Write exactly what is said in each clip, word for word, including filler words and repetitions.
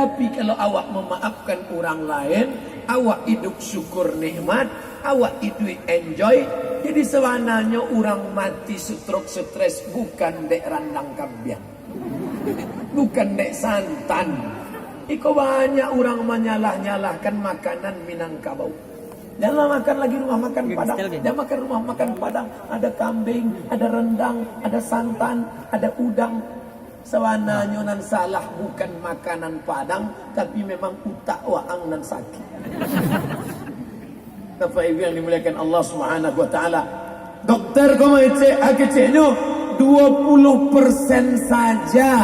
Tapi kalau awak memaafkan urang lain, awak iduik syukur nikmat, awak iduik enjoy. Jadi sabananyo urang mati stroke, stres bukan dek randang kambiang. Bukan dek santan. Iko banyak urang manyalah-nyalahkan makanan Minangkabau. Janganlah makan lagi rumah makan Padang. Jangan makan rumah makan Padang. Ada kambing, ada rendang, ada santan, ada udang. Sabananyo nan salah bukan makanan Padang, tapi memang utak waang nan sakik. Bapak Ibu yang dimuliakan Allah Subhanahu wa Ta'ala. Dokter ko mangecek, ah, keceknyo, dua puluh persen saja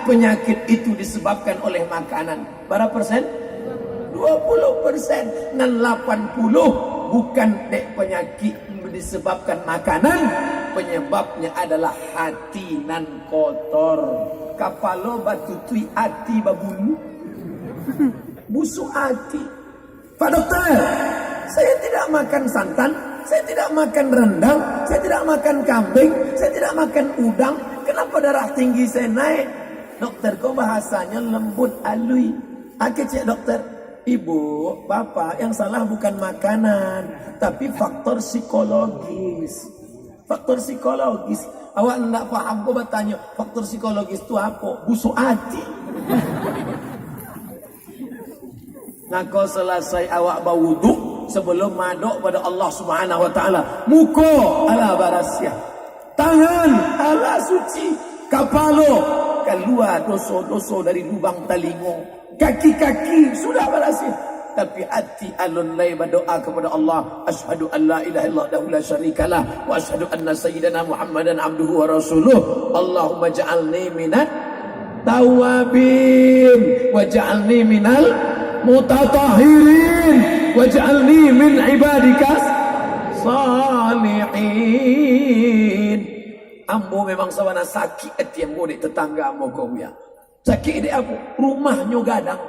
penyakit itu disebabkan oleh makanan. Bara persen? Dua puluh persen. Nan lapan puluh bukan dek penyakit disebabkan makanan, penyebabnya adalah hati nan kotor. Kapalo batutuik, ati babulu. Busuk ati. "Pak Dokter, saya tidak makan santan, saya tidak makan rendang, saya tidak makan kambing, saya tidak makan udang. Kenapa darah tinggi saya naik?" Dokter ko bahasanyo lembut, alui. Ah, kecek dokter, "Ibu, Bapak, yang salah bukan makanan, tapi faktor psikologis." Faktor psikologis. Awak ndak paham ko batanyo, "Faktor psikologis tu apo?" Busuk ati. Mako, salasai awak bawudu, sabalum madok pado Allah Subhanahu wa Ta'ala, muko alah barasiah, tangan alah suci, kapalo kalua doso-doso dari lubang talingo, kaki-kaki sudah barasiah, tapi ati alun lai badoa kapado Allah, "Asyhadu an la ilaha illallah wahdahu la syarikalah, wa asyhadu anna sayyidana Muhammadan abduhu wa rasuluh. Allahumma ja'alni minat tawabin, waj'alni minal mutatahhirin, waj'alni min ibadikas salihin." Ambo memang sabana sakik ati ambo dek tetangga ambo ko, buya. Sakik dek apo? Rumahnyo gadang.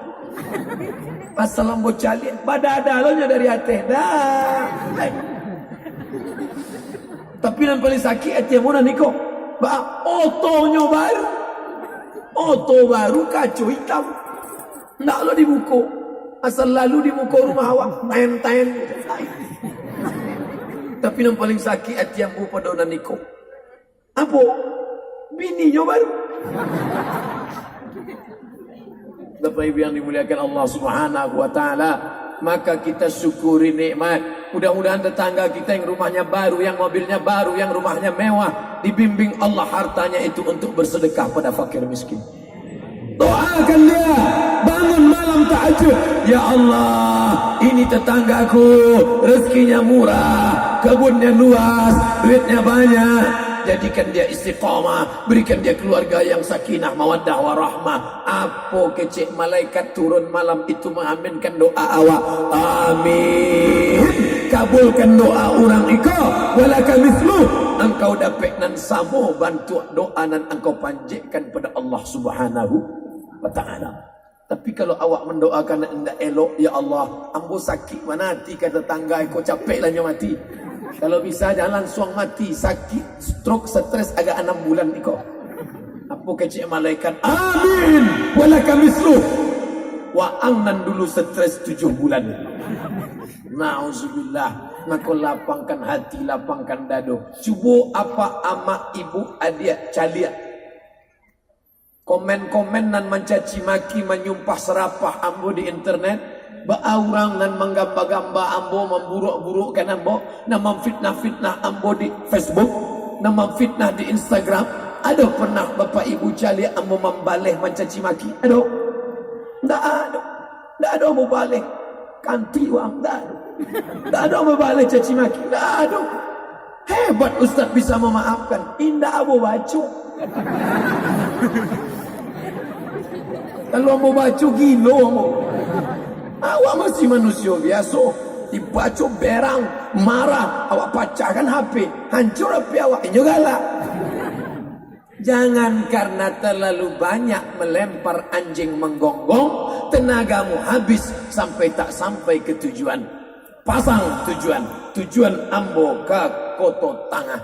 Asal ambo caliak, badada lo nyo dari ateh. Dah. Tapi nan paling sakik ati ambo nan iko. Ba, otonyo baru. Oto baru, kaco itam. Ndak lo dibuko. Asal lalu dibuko rumah awak, ten-ten. Tapi nan paling sakik ati ambo pado nan iko. Apo? Bininyo baru. Bapak Ibu yang dimuliakan Allah Subhanahu wa Ta'ala, maka kita syukuri nikmat. Mudah-mudahan tetangga kita yang rumahnya baru, yang mobilnya baru, yang rumahnya mewah, dibimbing Allah hartanya itu untuk bersedekah pada fakir miskin. Doakan dia, bangun malam tahajud. "Ya Allah, ini tetanggaku, rezekinya murah, kebunnya luas, duitnya banyak. Jadikan dia istiqamah, berikan dia keluarga yang sakinah, mawaddah, warahmah." Apo kecek malaikat turun malam itu mengaminkan doa awak? Amin. Kabulkan doa urang iko. Walaka mislu. Angkau dapek nan samo bantuak doa nan angkau panjek kan pada Allah Subhanahu wa Ta'ala. Tapi kalau awak mandoakan nan indak elok, "Ya Allah, ambo sakik bana ati ka tatangga ko, capeklah nyo mati." Kalau bisa, jangan langsuang mati. Sakik, stroke, stres agak anam bulan iko. Apo kecek malaikat? "Amin. Walaka mislu." Waang nan dulu stres tujuh bulan. Nauzubillah. Mako lapangkan hati, lapangkan dado. Cubo apak, amak, ibuk, adiak, caliak. Komen-komen nan mancaci maki, manyumpah sarapah ambo di internet, baa urang nan manggamba-gamba ambo, mamburuk-burukkan ambo, nan mamfitnah-fitnah ambo di Facebook, nan mamfitnah di Instagram. Ado pernah Bapak Ibu caliak ambo mambaleh mancaci maki? Ado? Ndak ado. Ndak ado ambo baleh. Kanti wang, ndak ado. Ndak ado ambo baleh caci maki. Ndak ado. Hebat Ustaz bisa memaafkan. Indak ambo baco. Kalau ambo baco, gilo ambo. Awak masih manusia biaso. Dibaco berang, marah, awak pacahkan H P. Hancur H P awak, inyo galak. Jangan karena terlalu banyak melempar anjing menggonggong, tenagamu habis sampai tak sampai ke tujuan. Pasang tujuan, tujuan ambo ka Koto Tangah.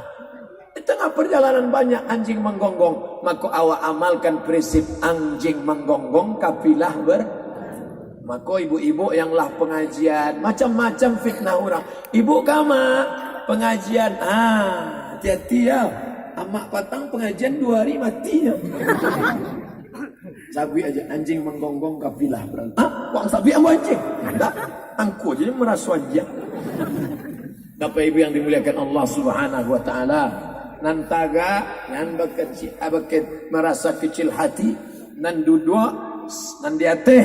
Itu Nah, perjalanan banyak anjing menggonggong, mako awak amalkan prinsip anjing menggonggong, kafilah ber-, mako ibu-ibu yang lah pengajian, macam-macam fitnah urang. Ibu kama pengajian, ah, hati-hati ya. Amak patang pengajian dua hari mati ya. Sabuik aja, anjing menggonggong kafilah berangkat. Ah, wang sabuik ambo anjing. Ndak, angku aja meraso anjing. Bapak Ibu yang dimuliakan Allah Subhanahu wa Ta'ala, nan tagak, nan bakecil, ah, bake-, marasa kecil hati, nan duduak, nan di ateh,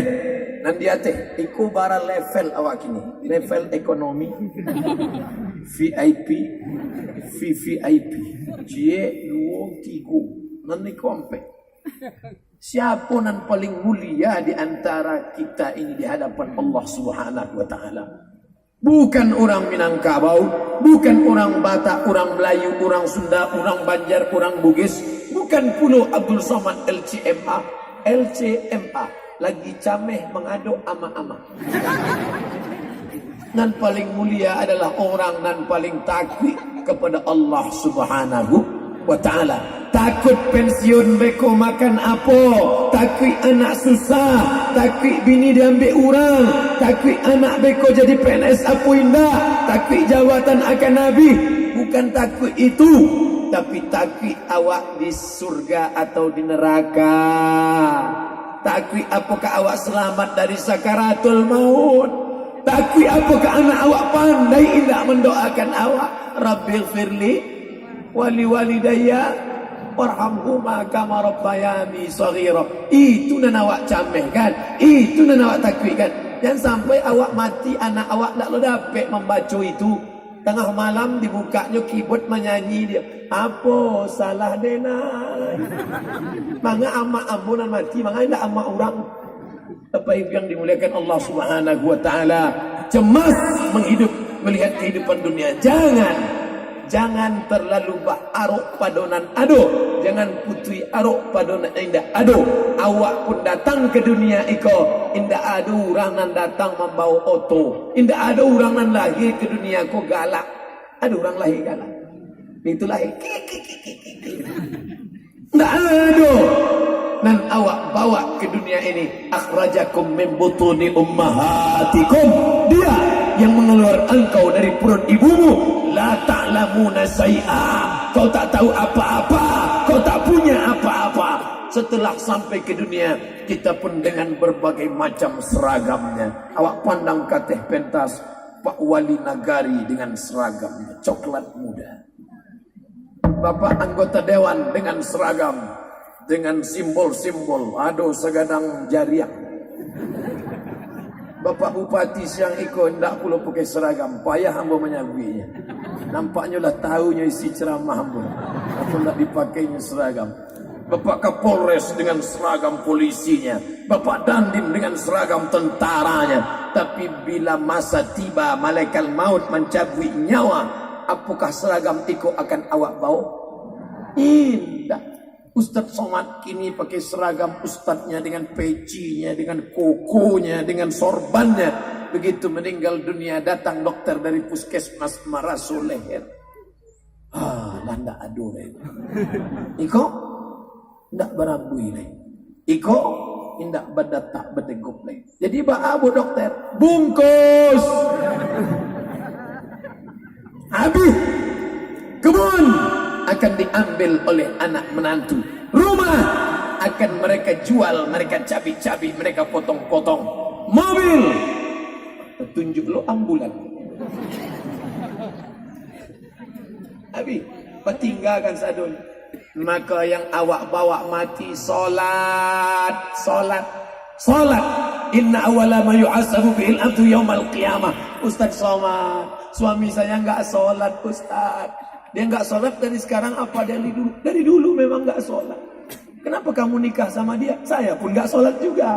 nan di ateh, iko bara level awak kini, level ekonomi, V I P, V V I P, ciek, duo, tigo, nan iko ampek. Siapo nan paling mulia di antara kita ini di hadapan Allah Subhanahu wa Ta'ala? Bukan urang Minangkabau, bukan urang Batak, urang Melayu, urang Sunda, urang Banjar, urang Bugis, bukan pulo Abdul Somad L C M A, L C M A, lagi cameh mangadok amak-amak. Nan paling mulia adalah orang nan paling takuik kepada Allah Subhanahu wa Ta'ala. Takuik pensiun beko makan apo, takuik anak susah, takuik bini diambiak urang, takuik anak beko jadi P N S apo indak, takuik jabatan akan habih. Bukan takuik itu, tapi takuik awak di surga atau di neraka. Takuik apokah awak selamat dari sakaratul maut? Takuik apokah anak awak pandai indak mandoakan awak? Rabbighfirli wali walidayya warhamhuma kama rabbayani shaghira. Itu nan awak camehkan, itu nan awak takuikkan. Jan sampai awak mati, anak awak ndak lo dapek mambaco itu. Tangah malam dibukaknyo keyboard manyanyi dia. Apo salah denai? Manga amak ambo nan mati, manga indak amak urang. Bapak Ibu yang dimuliakan Allah Subhanahu wa Ta'ala, cemas menghidup, melihat kehidupan dunia. Jangan, jangan terlalu ba-, arok pado nan ado, jangan putuih arok pado nan indak ado. Awak pun datang ke dunia iko, indak ado urang nan datang mambawa oto, indak ado urang nan lahir ke dunia ko galak. Ado urang lahir galak. Itu lahir. Ndak ado. Nan awak bawa ke dunia ini, akhrajakum min butuni ummahatikum. Dia yang mengeluarkan engkau dari perut ibumu. La ta'lamuna syai'a. Kau tak tahu apa-apa. Kau tak punya apa-apa. Setelah sampai ke dunia, kita pun dengan berbagai macam seragamnya. Awak pandang kateh pentas, Pak Wali Nagari dengan seragamnya, coklat muda. Bapak anggota dewan dengan seragam, dengan simbol-simbol, ado sagadang jariang. Bapak Bupati siang iko indak pulo pakai seragam, payah ambo manyabuiknyo. Nampaknyo lah tahunyo isi ceramah ambo, apo indak dipakainyo seragam. Bapak Kapolres dengan seragam polisinya, Bapak Dandim dengan seragam tentaranya. Tapi bila masa tiba, malaikat maut mancabuik nyawa, apokah seragam iko akan awak bawa? Indak. Ustadz Somad kini pakai seragam ustadznya, dengan pecinya, dengan kokonya, dengan sorbannya. Begitu meninggal dunia, datang dokter dari puskesmas maraso leher. Ah, lah ndak ado lai. Iko ndak barambuih lai. Iko indak badatak badegok lai. Jadi baa, Bu Dokter? Bungkus. Habis. Kebun akan diambil oleh anak menantu. Rumah akan mereka jual, mereka cabik-cabik, mereka potong-potong. Mobil, tunjuk lo ambulan. Habis, patinggakan sadonyo. Maka yang awak bawa mati, solat, solat, solat. Inna awwala ma yuhasabu bihil abdu yaumal qiyamah. Ustaz Somad, suami saya nggak solat, Ustaz. Dia nggak solat dari sekarang apa dari dulu? Dari dulu memang nggak solat. Kenapa kamu nikah sama dia? Saya pun nggak solat juga.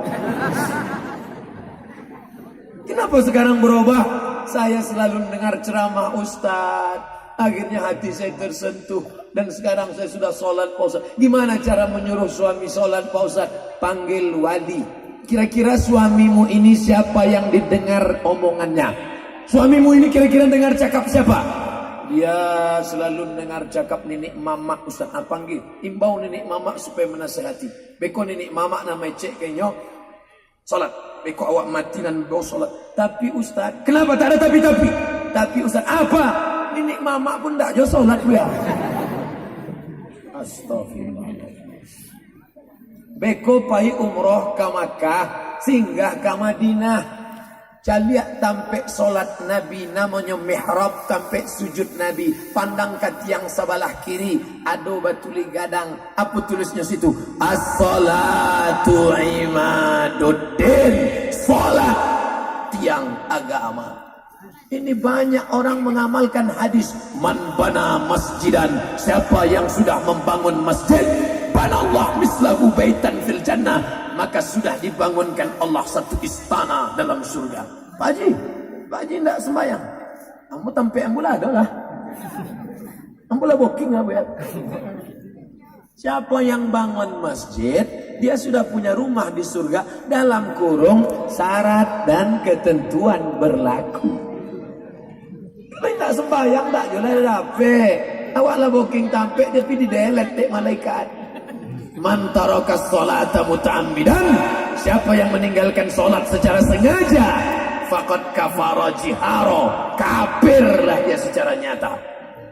Kenapa sekarang berubah? Saya selalu mendengar ceramah Ustaz. Akhirnya hati saya tersentuh. Dan sekarang saya sudah sholat, Pak Ustaz. Gimana cara menyuruh suami sholat, Pak Ustaz? Panggil wali. Kira-kira suamimu ini siapa yang didengar omongannya? Suamimu ini kira-kira dengar cakap siapa? Dia selalu dengar cakap niniak mamak, Ustaz. Ah, panggil, imbau niniak mamak supaya manasihati. Beko niniak mamak nan maecek ka inyo, "Salat. Beko awak mati nan bao salat." "Tapi, Ustaz." "Kenapa? Tak ada tapi-tapi." "Tapi, Ustaz." "Apa?" "Niniak mamak pun ndak jo salat, buya." Astagfirullah. Beko pai umroh ka Makkah, singgah ka Madinah. Caliak tampek solat Nabi, namonyo mihrab, tampek sujud Nabi. Pandang ka tiang sabalah kiri, ado batulih gadang. Apo tulisnyo situ? "As-salatu imaduddin." Solat tiang agama. Ini banyak orang mengamalkan hadis, "Man bana masjidan," siapa yang sudah membangun masjid, "banallah mislahu baitan fil jannah," maka sudah dibangunkan Allah satu istana dalam surga. Pak Haji, Pak Haji ndak sembahyang. Ambo tampek ambo lah, ado lah. Ambo lah booking lah, buya. Siapa yang bangun masjid, dia sudah punya rumah di surga, dalam kurung, syarat dan ketentuan berlaku. Kalau tak sembahyang, tak jual dapek. Awak lah booking tampek, tapi di-delete dek malaikat. "Man taraka sholata muta'ammidan," siapa yang meninggalkan sholat secara sengaja, "faqad kafara jiharo," kafirlah dia secara nyata.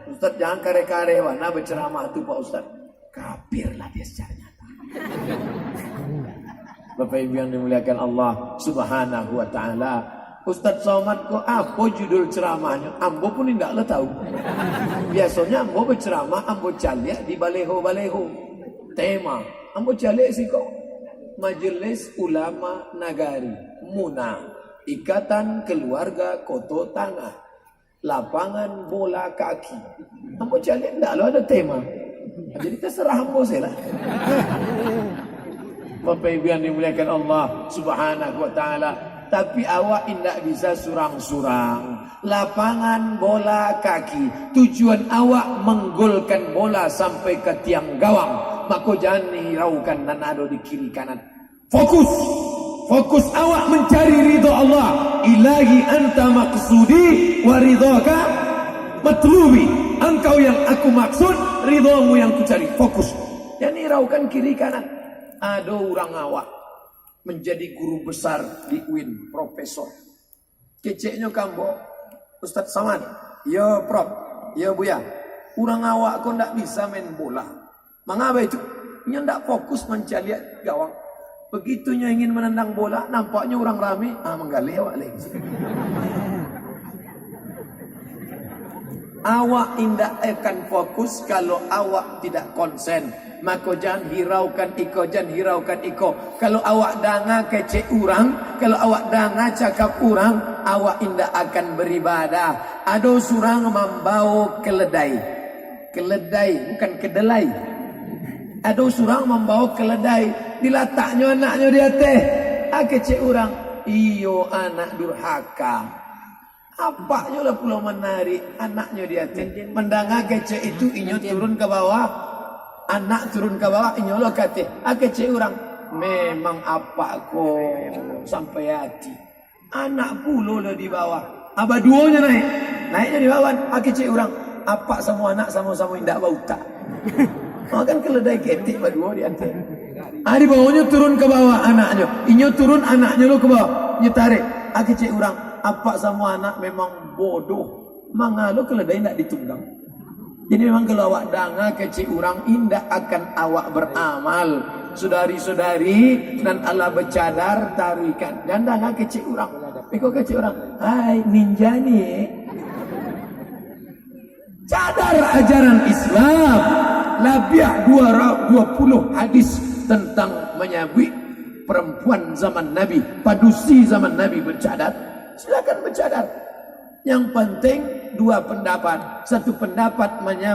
Ustaz, jangan kareh-kareh bana berceramah tu, Pak Ustaz. Kafirlah dia secara nyata. Bapak Ibu yang dimuliakan Allah Subhanahu wa Ta'ala, Ustaz Somad ko apo judul ceramahnyo? Ambo pun indak lah tahu. Biasonyo ambo berceramah, ambo caliak di baleho-baleho. Tema, ambo caliak siko, Majelis Ulama Nagari, MUNA, Ikatan Keluarga Koto Tangah. Lapangan bola kaki. Ambo caliak ndak lo ado tema. Jadi, terserah ambo sajolah. Bapak Ibu yang dimuliakan Allah Subhanahu wa Ta'ala, tapi awak indak bisa surang-surang. Lapangan bola kaki, tujuan awak menggolkan bola sampai ke tiang gawang. Mako, jangan hiraukan nan ado di kiri kanan. Fokus. Fokus awak mencari ridho Allah. "Ilahi anta maqsudi wa ridhoka matlubi." Engkau yang aku maksud, ridhomu yang kucari. Fokus. Jangan hiraukan kiri kanan. Ado urang awak menjadi guru besar di UIN, profesor. Keceknyo ka ambo, "Ustaz Samad." "Iyo, Prof." "Iyo, Buya." "Urang awak ko ndak bisa main bola." "Manga baitu?" "Inyo ndak fokus mancaliak gawang. Begitu nyo ingin manandang bola, nampaknyo urang rami, ah, manggaleh awak lai." Awak indak akan fokus kalau awak tidak konsen. Mako, jan hiraukan iko, jan hiraukan iko. Kalau awak danga kecek urang, kalau awak danga cakap urang, awak indak akan beribadah. Ado surang mambawo keledai. Keledai, bukan kedelai. Ado surang mambawo keledai, dilataknyo anaknyo di ateh. Ah, kecek urang, "Iyo, anak durhaka." Apaknyo lah pulo manarik anaknyo di ateh. Mandanga kecek itu, inyo turun ka bawah. Anak turun ka bawah, inyo lo ka ateh. Ah, kecek urang, "Memang apak ko sampai ati. Anak pulo lo di bawah." Ah, baduonyo naik. Naiknyo di bawah. Ah, kecek urang, "Apak samo anak samo-samo indak bautak." Oh, kan keledai ketek baduo di ateh. Ah, dibawonyo turun ka bawah anaknyo. Inyo turun, anaknyo lo ka bawah. Inyo tarek. Ah, kecek urang, "Apak samo anak memang bodoh. Manga lo keledai indak ditunggang." Jadi, memang kalau awak danga kecek urang, indak akan awak beramal. Sudari-sudari nan alah becadar, taruihkan. Jan danga kecek urang. Iko kecek urang, "Hai, ninja ni, eh." Cadar ajaran Islam, labiah dua ra-, dua puluh hadis tentang manyabuik perempuan zaman Nabi, padusi zaman Nabi bercadar. Silakan bercadar. Yang penting dua pendapat. Satu pendapat manyabuik